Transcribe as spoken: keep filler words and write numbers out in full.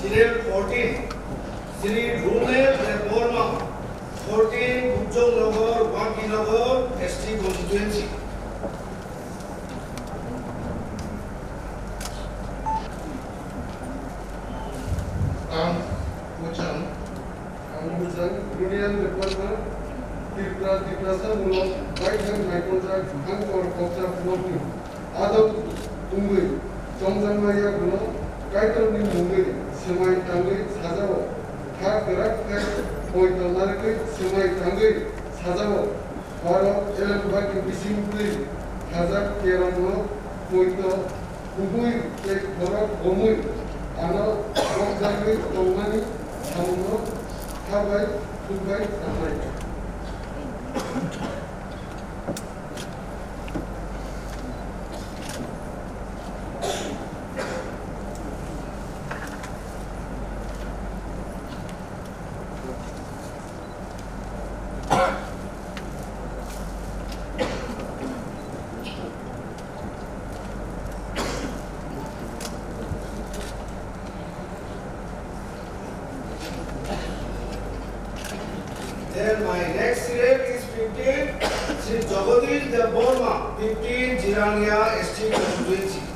Serial fourteen, Sri Runel Debbarma, fourteen Bujong Nagar, Wangkinagar, S T constituency. Ang Bujang, ang Bujang, Runel Debbarma, Tripura, Tiprasa mulok, baithang naikoljak, ang kor koksa blokni. Adok wngwi chongjakma yagulo Kaitorni mungwi swmai tangwi sajao. Kha kwrak khe poito narwgwi swmai tangwi sajao. Borok Elen Baki bising twi khajak kerongno poito kubui tei khorok bomwi ano kokjagwi tongmani samungno kha bai thuk bai sanai. Then my next serial is fifteen, Sri Jagadish Debbarma, fifteen Jirania S T constituency.